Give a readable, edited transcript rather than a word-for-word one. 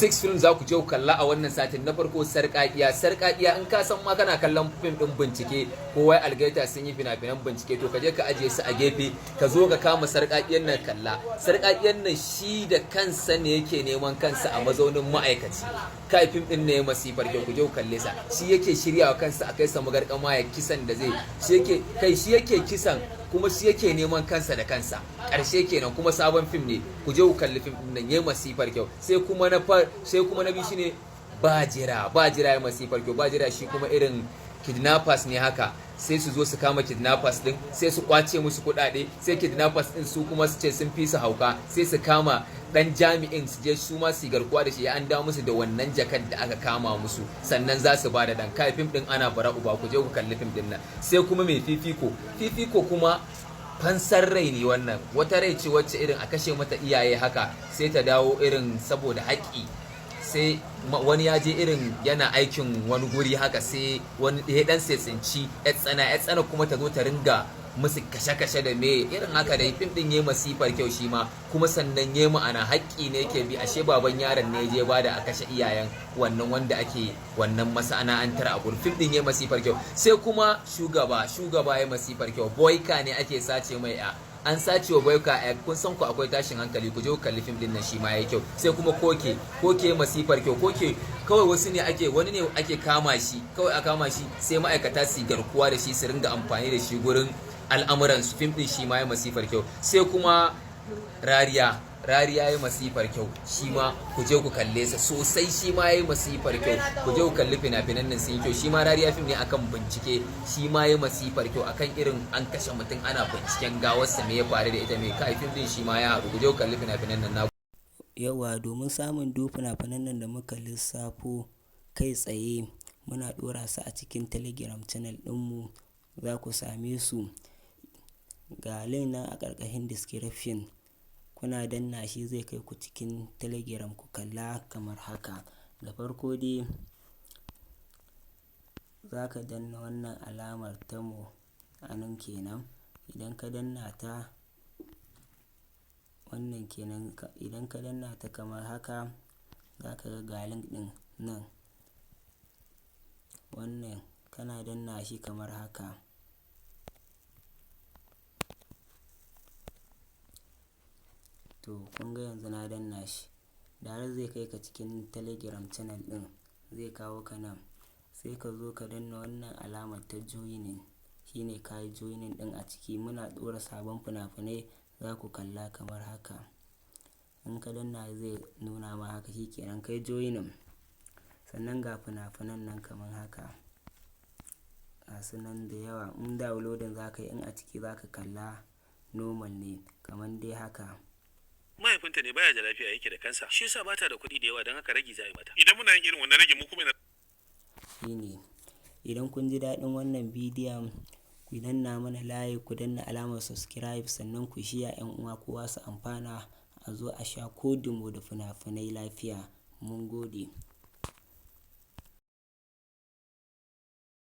Six film za ku je ku kalla a wannan satin. Na farko, Sarƙaƙiya. Sarƙaƙiya, in ka san ma kana kallon fim din bincike ko wai Algaita sun yi fina-finan bincike, to ka je ka ajiye su a gefe, ka zo ka kama Sarƙaƙiyan nan kalla. Sarƙaƙiyan nan, shi da kansa ne yake neman kansa a mazaunin ma'aikaci. Kai, fim din ne masifar kyau, ku je ku kalle sa. Shi yake shiryawa kansa a kai sa magarkama ya kisan da zai, shi yake kai, shi yake kisan, kuma shi yake neman kansa da kansa. Ƙarshe kenan. Kuma sabon fim ne, ku je ku kalli fim din nan, yayi masifar kyau. Sai kuma na biyu shine Bajira. Bajira ya masifar kyau. Bajira shi kuma irin kidnappers ne haka, sai su zo su kama kidnappers din, sai su kwace musu kuɗaɗe, sai kidnappers din su kuma su ce sun fi su hauka, sai su kama dan jami'in, su je su ma su garkuwa da shi, ya an dawo musu da wannan jakar da aka kama musu, sannan za su ba da dan. Kai, fim din ana bara uba, ku je ku kalli fim din nan. Sai kuma mai Fifiko. Fifiko kuma fansar rai ne. Wannan wata rai ce wacce irin a kashe mata iyaye haka, sai ta dawo irin saboda haƙƙi. Sai wani ya je irin yana aikin wani guri haka, sai wani ya dan sai tsinci ya tsana, ya tsana kuma ta zo ta ringa musu kashe-kashe da me irin haka dai. Fim din yayi masifar kyau shi ma, kuma sannan yayi ma'ana, haƙƙi ne yake bi. Ashe baban yaron ne je bada a kashe iyayen wannan wanda ake wannan masana'antar a gurin. Fim din yayi masifar kyau. Sai kuma Shugaba. Shugaba yayi masifar kyau. Boyka ne ake sace mai a an sace wa Boyka a kun san ku akwai tashin hankali. Ku je ku kalli fim din nan, shi ma yayi kyau. Sai kuma Koke. Koke masifar kyau. Koke kawai wasu ne ake, wani ne ake kama shi, kawai a kama shi, sai ma'aikata su garkuwa da shi, su ringa amfani da shi gurin al'amuran su. Fim din shi ma ya masifar kyau. Sai kuma Rariya. Rariya ya masifar kyau shi ma, ku je ku kalle sa sosai, shi ma ya masifar kyau. Ku je ku kalli fina-finan nan, sun yi kyau. Shi ma Rariya fim ne akan bincike, shi ma ya masifar kyau, akan irin an kashe mutum, ana binciken gawarsa, me ya faru da ita, me. Kai, fim din shi ma ya haɗu. Ku je ku kalli fina-finan nan na. Yawa, domin samun duk fina-finan nan da muka lissafo kai tsaye, muna ɗora su a cikin Telegram channel ɗinmu. Za ku same su ga link nan a ƙarƙashin description. Kuna danna shi, zai kai ku cikin Telegram ku kalla kamar haka. Da farko dai za ka danna wannan alamar ta more a nan kenan. Idan ka danna ta, wannan kenan. Idan ka danna ta kamar haka, za ka ga link ɗin nan. Wannan kana danna shi kamar haka. To, kun ga yanzu na danna shi. Direct zai kai ka cikin Telegram channel ɗin, zai kawo ka nan. Sai ka zo ka danna wannan alamar ta joining. Shine ka yi joining ɗin a ciki. Muna ɗora sabon fina-finai, za ku kalla kamar haka. In ka danna, zai nuna ma haka, shi kenan kai joining. Sannan ga fina-finan nan kamar haka. Gasu nan da yawa. In downloading za ka yi, in a ciki za ka kalla normal ne kamar dai haka. Mahaifinta ne baya da lafiya, yake da kansa, shi yasa bata da kuɗi da yawa, don haka ragi za a yi mata. Idan muna yin irin wannan rage, mu kuma ina Shine. Idan kun ji daɗin wannan bidiyon, ku danna mana like, ku danna alamar subscribe, sannan ku share 'yan uwa kowa su amfana, a zo a sha kodumo da fina-finai lafiya. Mun gode.